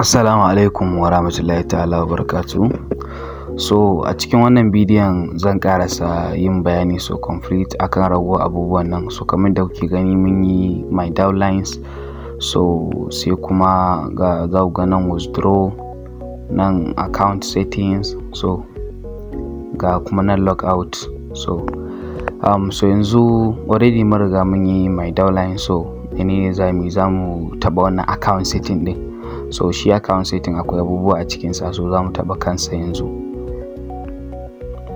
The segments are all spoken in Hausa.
Assalamu alaikum wa rahmatullahi ta'ala wa barakatuhu. So a cikin wannan bidiyon zan karasa yin bayani so complete akan ragowar abubuwan nan. So kamar da kuke gani mun yi my downlines, so sai kuma ga za ku ga nan withdraw, nan account settings, so ga kuma nan logout. So yanzu already mun riga mun yi my downline, so menene za mu yi? Za mu taɓa wannan account setting ɗin. So shi account setting akwai abubuwa a cikinsa, so za mu taɓa kansa yanzu.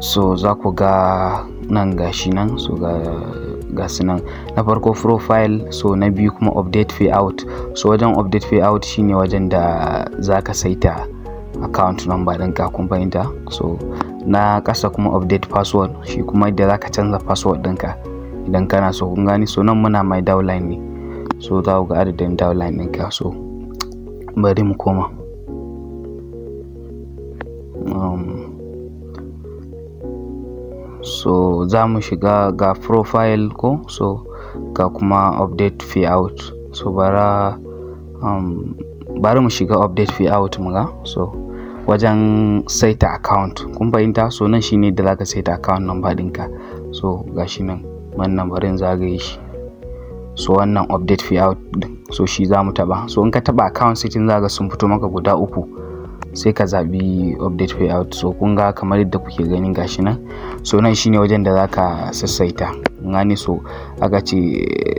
So za ku ga nan gashi nan, so ga su nan. Na farko profile, so na biyu kuma update payout. So wajen update payout shine wajen da za ka saita account number ɗinka, kun fahimta? So na ƙasa kuma update password, shi kuma yadda za ka canza password ɗinka idan kana so, kun gane? So nan muna my downline ne, so za ku ga adadin downline ɗinka. So bari mu koma. So za mu shiga ga profile ko, so ga kuma update payout. So bari mu shiga update payout mu ga. So wajen saita account, kun fahimta? So nan shine da zaka saita account number ɗinka. So gashi nan wannan, bari in zagaye shi. So wannan update payout din, so shi za mu taɓa. So in ka taɓa account setting, za ga sun fito maka guda uku, sai ka zaɓi update payout. So kun ga kamar yadda kuke gani gashi nan. So nan shine wajen da zaka sassaita, kun gane? So aka ce,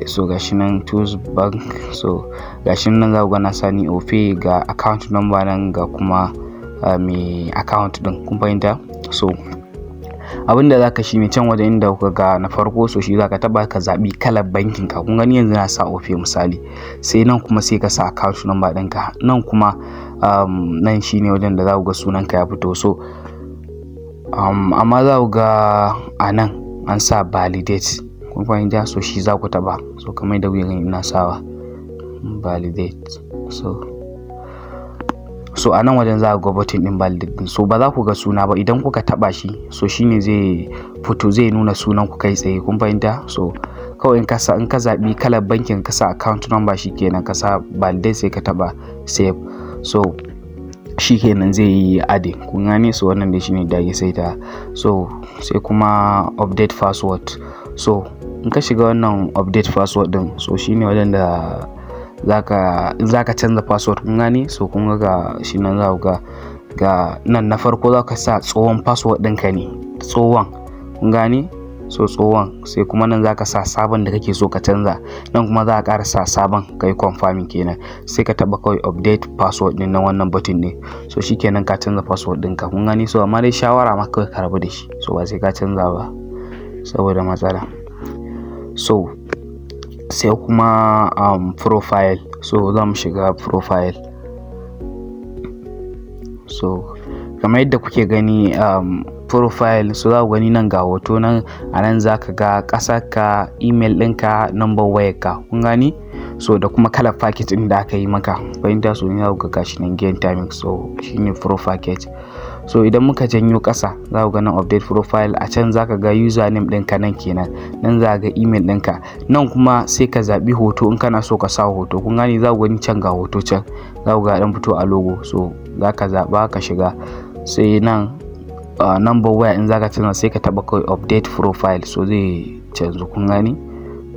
so gashi nan choose bank. So gashi nan za ku ga na sani Opay, ga account number nan, ga kuma mai account din, kun fahimta? So abinda zaka shi ne can wajen inda kuka ga na farko, so shi zaka taba ka zabi kalar bankin ka. Kun gani, yanzu na sa Opay misali. Sai nan kuma sai ka sa account number ɗinka. Nan kuma nan shine wajen da za ku ga sunanka ya fito. So amma za ku ga a nan an sa validate, kun fahimta? So shi za ku taba. So kamar yadda kuke gani ina sawa validate. So a nan wajen za ku ga button din validate din. So ba za ku ga suna ba idan kuka taba shi. So shine zai fito, zai nuna sunan ku kai tsaye, kun fahimta? So kawai in ka zabi kalar bankin, ka sa account number, shikenan, ka sa validate, sai ka taba save. So shikenan zai yi adding, kun gane? So wannan dai shine da ya saita. So sai kuma update password. So in ka shiga wannan update password din, so shine wajen da zaka canza password, kun gane? So kun ga shi nan, za ku ga nan na farko zaka sa tsohon password ɗinka ne, tsohon, kun gane? So tsohon, sai kuma nan zaka sa sabon da kake so ka canza. Nan kuma za ka ƙara sa sabon, kai confirming kenan. Sai ka taba kawai update password din nan, wannan button ne. So shikenan, ka canza password ɗinka, kun gane? So amma dai shawara ma kawai ka rabu da shi, so ba sai ka canza ba saboda matsala. So sai kuma profile. So za mu shiga profile. So kamar yadda kuke gani profile, so za ku gani nan ga hoto nan. A nan za ka ga ƙasarka, email ɗinka, number wayarka, kun gani? So da kuma kalar package ɗin da aka yi maka, fahimta? So ni za ku ga gashi nan gain timing, so shine pro package. So idan muka janyo ƙasa, za ku ga nan update profile. A can za ka ga username ɗinka nan kenan, nan za ga email ɗinka, nan kuma sai ka zaɓi hoto in kana so ka sa hoto, kun gani? Za ku gani can ga hoto can, za ku ga ɗan fito a logo. So za ka zaɓa ka shiga. Sai nan number waya, in za ka canza, sai ka taɓa kawai update profile. So zai canzu, kun gani?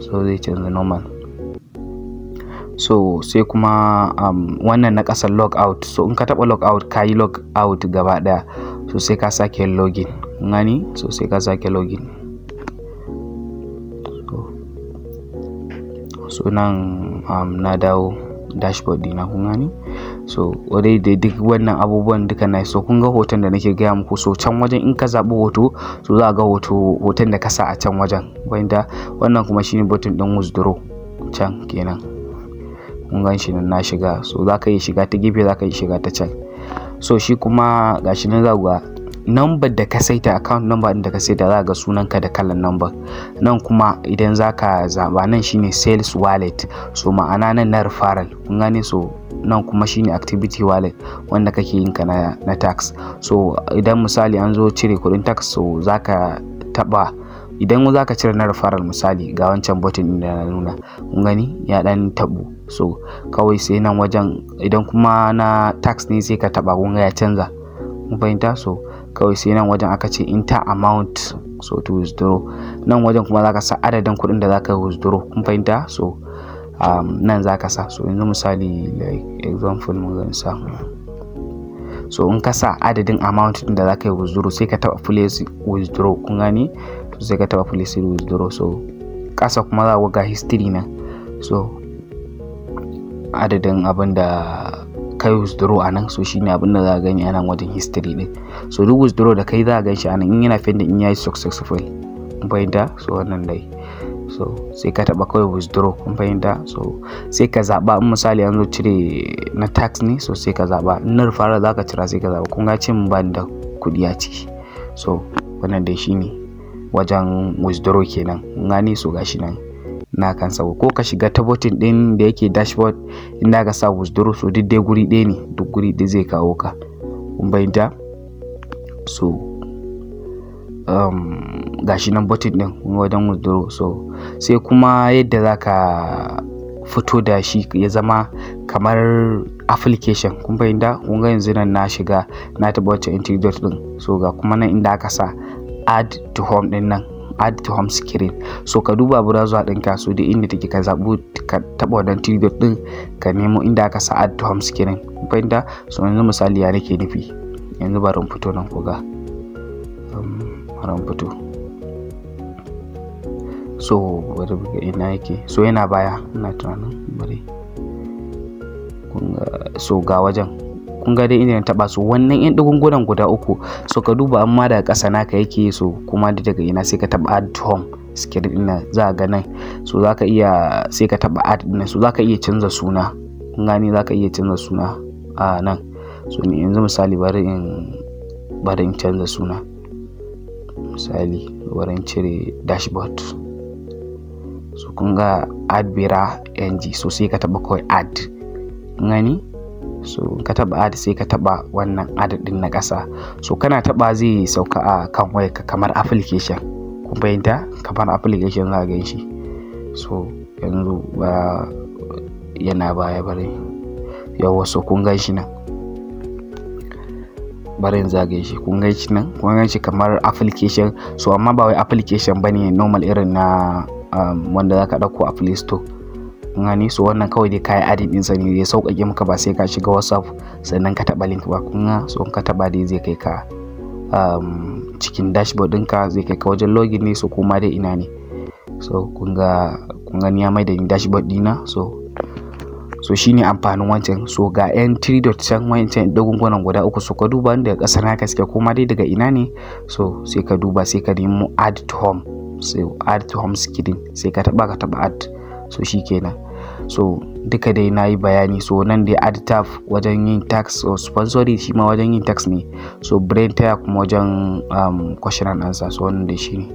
So zai canza normal. So sai kuma wannan na ƙasar, log out. So in ka taɓa log out, ka yi log out gaba ɗaya, so sai ka sake login, kun gani? So sai ka sake login. So nan na dawo dashboard dina, kun gani? So already duk wannan abubuwan duka na. So kun ga hoton da nake gaya muku. So can wajen in ka zaɓi hoto, so za a ga hoto, hoton da ka sa a can wajen wanda. Wannan kuma shine button ɗin withdraw can kenan, kun gan shi nan na shiga. So za ka iya shiga ta gefe, za ka iya shiga ta can. So shi kuma gashi nan, za ku ga number da ka saita, account number ɗin da ka saita, za ga sunanka da kalan number. Nan kuma idan za ka zaɓa, nan shine sales wallet, so ma'ana nan na referral, kun gane? So nan kuma shine activity wallet wanda kake yin ka na task. So idan misali an zo cire kuɗin task, so za ka taɓa. Idan za ka cire na referral misali, ga wancan button ɗin da na nuna, kun gani ya ɗan taɓu. So kawai sai nan wajen idan kuma na tax ne sai ka taba, kun ga ya canza, kun fahimta? So kawai sai nan wajen aka ce "Enter amount", so "to withdraw". Nan wajen kuma zaka sa adadin kuɗin da zaka withdraw, kun fahimta? So nan zaka sa. So yanzu misali, like example, mun zan sa. So in ka sa adadin amount din da zaka yi withdraw, sai ka taba "Place withdraw", kun gani? So sai ka taba "Place withdraw". So kasa kuma za ku ga history nan. So adadin abin da kai withdraw a nan, so shine abin da za ka gani a nan wajen history din. So duk withdraw da kai za ka gan shi a nan, in yana pending, in yayi successful, kun fahimta? So wannan dai, so sai ka taba kawai "Withdraw", kun fahimta? So sai ka zaba, in misali an zo cire na tax ne, so sai ka zaba. In na referral za ka cira, sai ka zaba. Kun ga cin ban da kuɗi a ciki. So wannan dai shine wajen withdraw kenan, kun gane? So gashi nan na kan sabo, ko ka shiga ta button din da yake dashboard inda ka sa "Withdraw". So duk dai guri ɗaya ne, duk guri ɗaya zai kawo ka, kun fahimta? So gashi nan button din wajen withdraw. So sai kuma yadda zaka fito da shi ya zama kamar application, kun fahimta? Kun ga yanzu nan na shiga, na taɓa wancan entry dot din. So ga kuma nan inda aka sa "Add to home" din nan, "Add to home screen". So ka duba browser ɗinka, so duk inda take, ka zaɓi, ka taɓa wannan three dot ɗin, ka nemo inda aka sa "Add to home screen", kun fahimta? So yanzu misali, ya nake nufi? Yanzu bari in fito nan, ku ga, bari in fito. So bari mu ga ina yake. So yana baya, ina tunanin, bari kun ga. So ga wajen, kun ga dai inda na taba. So wannan yan digungunan guda uku, so ka duba, amma daga ƙasa naka yake, so kuma da daga ina, sai ka taba "Add to home screen" din nan, za ga nan. So zaka iya, sai ka taba "Add" din nan. So zaka iya canza suna, kun gani? Zaka iya canza suna a nan. So ni yanzu misali bari in canza suna. Misali, bari in cire dashboard. So kun ga Adbera ng. So sai ka taba kawai "Add", kun gani? So in ka taba "Add", sai ka taba wannan "Add" din na ƙasa. So kana taba, zai sauka a kan wayarka kamar application, kun fahimta? Kamar application za a gan shi. So yanzu ba yana baya, bare yawa. So kun gan shi nan, bari in zagaye shi. Kun gan shi nan, kun gan shi kamar application. So amma ba wai application bane normal irin na wanda zaka ɗauko a Play Store, kun gani? So wannan kawai dai kayi adding ɗinsa ne, ya sauƙaƙe maka, ba sai ka shiga WhatsApp sannan ka taɓa link ba, kun ga? So in ka taɓa dai, zai kai ka cikin dashboard ɗinka, zai kai ka wajen login ne, so kuma dai ina ne. So kun ga, kun gani, ya mai da ni dashboard ɗina. So shine amfanin wancan. So ga yan 3 dot can, wancan dogungunan guda uku. So ka duba daga ƙasa naka suke, kuma dai daga ina ne. So sai ka duba, sai ka nemo "Add to home", sai "Add to home screen", sai ka taba "Add". So shikenan. So duka dai na yi bayani. So nan dai "Add tab" wajen yin task, so "Sponsoring" shi ma wajen yin task ne. So "Brain tire" kuma wajen question and answer. So wannan dai shine.